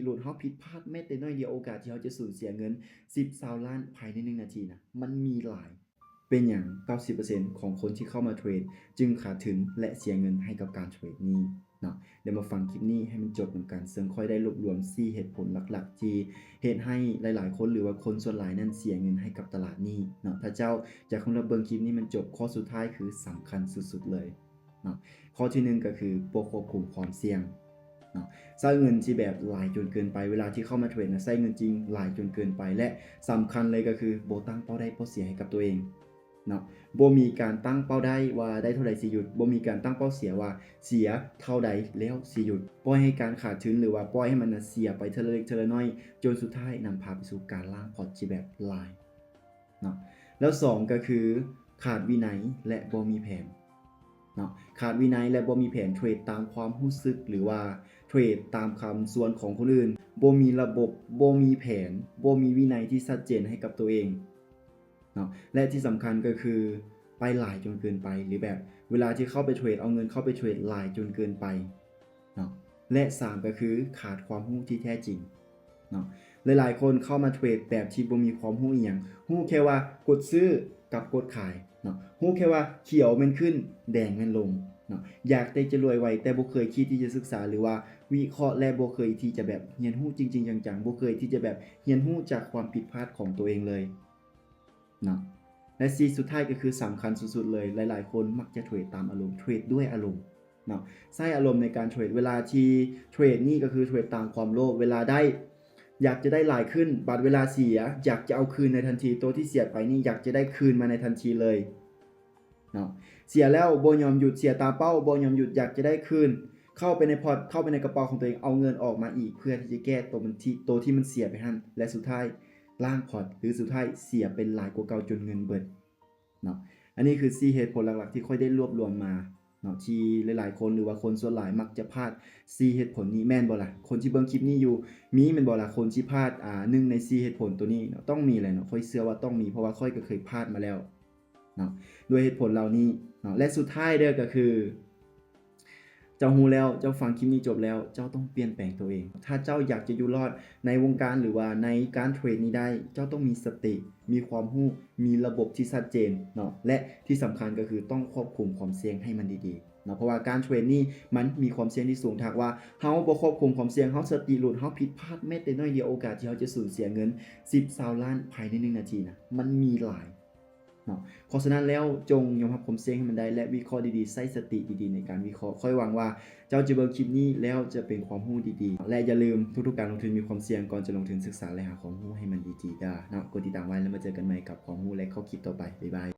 ໂລດ ເຮົາຜິດພາດແມ້ແຕ່ໜ້ອຍດຽວ ໂອກາດທີ່ເຮົາຈະສູນເສຍເງິນສິບ ຊາວລ້ານພາຍໃນໜຶ່ງນາທີນະ ມັນມີຫຼາຍ. ເປັນຫຍັງເກົ້າສິບເປີເຊັນຂອງຄົນທີ່ເຂົ້າມາເທຣດຈຶ່ງຂາດທຶນ ແລະ ເສຍເງິນໃຫ້ກັບການເທຣດນີ້ເນາະ? ດຽວມາຟັງຄລິບນີ້ໃຫ້ມັນຈົບນຳກັນ, ເຊິ່ງຂ້ອຍໄດ້ລວບລວມສີ່ເຫດຜົນຫຼັກໆ ທີ່ເຮັດໃຫ້ຫຼາຍໆຄົນ ຫຼືວ່າຄົນສ່ວນຫຼາຍນັ້ນເສຍເງິນໃຫ້ກັບຕະຫຼາດນີ້ເນາະ. ຖ້າເຈົ້າຢາກເຂົ້າມາເບິ່ງຄລິບນີ້ໃຫ້ມັນຈົບ, ຂໍ້ສຸດທ້າຍຄືສຳຄັນສຸດໆເລີຍ. ເນາະ, ຂໍ້ທີໜຶ່ງກໍຄືບໍ່ຄວບຄຸມຄວາມສ່ຽງເນາະ. ໃຊ້ເງິນທີ່ແບບຫຼາຍຈົນເກີນໄປ, ເວລາທີ່ເຂົ້າມາເທຣດນະ ໃຊ້ເງິນຈິງຫຼາຍຈົນເກີນໄປ ແລະ ສຳຄັນເລີຍກໍຄືບໍ່ຕັ້ງເປົ້າໄດ້ເປົ້າເສຍໃຫ້ກັບຕົວເອງເນາະ. ບໍ່ມີການຕັ້ງເປົ້າໄດ້ວ່າໄດ້ເທົ່າໃດຊິຢຸດ, ບໍ່ມີການຕັ້ງເປົ້າເສຍວ່າເສຍເທົ່າໃດແລ້ວຊິຢຸດ. ປ່ອຍໃຫ້ການຂາດທຶນ ຫຼືວ່າປ່ອຍໃຫ້ມັນນະເສຍໄປເທື່ອລະເລັກເທື່ອລະນ້ອຍ ຈົນສຸດທ້າຍນຳພາໄປສູ່ການລ້າງພອດທີ່ແບບຫຼາຍ ເນາະ. ແລ້ວສອງກໍຄືຂາດວິໄນ ແລະ ບໍ່ມີແຜນເນາະ, ຂາດວິໄນ ແລະ ບໍ່ມີແຜນ ເທຣດຕາມຄວາມຮູ້ສຶກ ຫຼືວ່າເທຣດຕາມຄຳຊວນຂອງຄົນອື່ນ, ບໍ່ມີລະບົບ, ບໍ່ມີແຜນ, ບໍ່ມີວິໄນທີ່ຊັດເຈນໃຫ້ກັບຕົວເອງເນາະ. ແລະ ທີ່ສຳຄັນກໍຄືໄປຫຼາຍຈົນເກີນໄປ ຫຼືແບບເວລາທີ່ເຂົ້າໄປເທຣດ ເອົາເງິນເຂົ້າໄປເທຣດຫຼາຍຈົນເກີນໄປ ເນາະ. ແລະ ສາມກໍຄືຂາດຄວາມຮູ້ທີ່ແທ້ຈິງເນາະ. ຫຼາຍໆຄົນເຂົ້າມາເທຣດແບບທີ່ບໍ່ມີຄວາມຮູ້ອີ່ຫຍັງ, ຮູ້ແຄ່ວ່າກົດຊື້ກັບກົດຂາຍເນາະ, ຮູ້ແຄ່ວ່າຂຽວແມ່ນຂຶ້ນ ແດງແມ່ນລົງເນາະ. ຢາກແຕ່ຈະລວຍໄວ ແຕ່ບໍ່ເຄີຍຄິດທີ່ຈະສຶກສາ ຫຼືວ່າວິເຄາະ ແລະ ບໍ່ເຄີຍທີ່ຈະແບບຮຽນຮູ້ຈິງໆຈັງໆ, ບໍ່ເຄີຍທີ່ຈະແບບຮຽນຮູ້ຈາກຄວາມຜິດພາດຂອງຕົວເອງເລີຍ ເນາະ. ແລະ ສີ່ ສຸດທ້າຍກໍຄືສຳຄັນສຸດໆເລີຍ, ຫຼາຍໆຄົນມັກຈະເທຣດຕາມອາລົມ, ເທຣດດ້ວຍອາລົມເນາະ, ໃຊ້ອາລົມໃນການເທຣດ. ເວລາທີ່ເທຣດນີ້ກໍຄືເທຣດຕາມຄວາມໂລບ, ເວລາໄດ້ຢາກຈະໄດ້ຫຼາຍຂຶ້ນ, ບັດເວລາເສຍຢາກຈະເອົາຄືນໃນທັນທີ, ໂຕທີ່ເສຍໄປນີ້ຢາກຈະໄດ້ຄືນມາໃນທັນທີເລີຍ ເນາະ. ເສຍແລ້ວບໍ່ຍອມຢຸດ, ເສຍຕາມເປົ້າບໍ່ຍອມຢຸດ, ຢາກຈະໄດ້ຄືນ, ເຂົ້າໄປໃນພອດ, ເຂົ້າໄປໃນກະເປົາຂອງຕົວເອງ, ເອົາເງິນອອກມາອີກ ເພື່ອທີ່ຈະແກ້ໂຕມັນທີ່, ໂຕທີ່ມັນເສຍໄປຫັ້ນ ແລະ ສຸດທ້າຍລ້າງພອດ ຫຼື ສຸດທ້າຍເສຍໄປຫຼາຍກວ່າເກົ່າຈົນເງິນເບິດເນາະ. ອັນນີ້ຄືສີ່ເຫດຜົນຫຼັກໆທີ່ຂ້ອຍໄດ້ລວບລວມມາເນາະ, ທີ່ຫຼາຍໆຄົນ ຫຼືວ່າຄົນສ່ວນຫຼາຍມັກຈະພາດສີ່ເຫດຜົນນີ້ ແມ່ນບໍ່ລະ? ຄົນທີ່ເບິ່ງຄລິບນີ້ຢູ່ ມີແມ່ນບໍ່ລະ ຄົນທີ່ພາດ ອ່າ ໜຶ່ງໃນສີ່ເຫດຜົນໂຕນີ້ເນາະ? ຕ້ອງມີແຫຼະເນາະ, ຂ້ອຍເຊື່ອວ່າຕ້ອງມີ ເພາະວ່າຂ້ອຍກໍເຄີຍພາດມາແລ້ວ ເນາະ ດ້ວຍເຫດຜົນເຫຼົ່ານີ້ເນາະ. ແລະ ສຸດທ້າຍເດີ ກໍຄື ເຈົ້າຮູ້ແລ້ວ, ເຈົ້າຟັງຄລິບນີ້ຈົບແລ້ວ, ເຈົ້າຕ້ອງປ່ຽນແປງຕົວເອງ. ຖ້າເຈົ້າຢາກຈະຢູ່ລອດໃນວົງການ ຫຼືວ່າໃນການເທຣດນີ້ໄດ້, ເຈົ້າຕ້ອງມີສະຕິ, ມີຄວາມຮູ້, ມີລະບົບທີ່ຊັດເຈນເນາະ ແລະ ທີ່ສຳຄັນກໍຄືຕ້ອງຄວບຄຸມຄວາມສ່ຽງໃຫ້ມັນດີໆເນາະ, ເພາະວ່າການເທຣດນີ້ມັນມີຄວາມສ່ຽງທີ່ສູງ. ຖ້າຫາກວ່າເຮົາບໍ່ຄວບຄຸມຄວາມສ່ຽງ, ເຮົາສະຕິຫຼຸດ, ເຮົາຜິດພາດແມ້ແຕ່ໜ້ອຍດຽວ, ໂອກາດທີ່ເຮົາຈະສູນເສຍເງິນສິບ ຊາວລ້ານພາຍໃນໜຶ່ງນາທີນະ ມັນມີຫຼາຍ ເນາະ. ເພາະສະນັ້ນແລ້ວ ຈົ່ງຍອມຮັບຄວາມສ່ຽງໃຫ້ມັນໄດ້ ແລະ ວິເຄາະດີໆ, ໃຊ້ສະຕິດີໆໃນການວິເຄາະ. ຂ້ອຍຫວັງວ່າເຈົ້າຈະເບິ່ງຄລິບນີ້ແລ້ວຈະເປັນຄວາມຮູ້ດີໆ ແລະ ຢ່າລືມ ທຸກໆການລົງທຶນມີຄວາມສ່ຽງ. ກ່ອນຈະລົງທຶນ ສຶກສາ ແລະ ຫາຄວາມຮູ້ໃຫ້ມັນດີໆເດີເນາະ. ກົດຕິດຕາມໄວ້ ແລ້ວມາເຈີກັນໃໝ່ກັບຄວາມຮູ້ ແລະ ຂໍ້ຄລິບຕໍ່ໄປ. ບາຍບາຍ.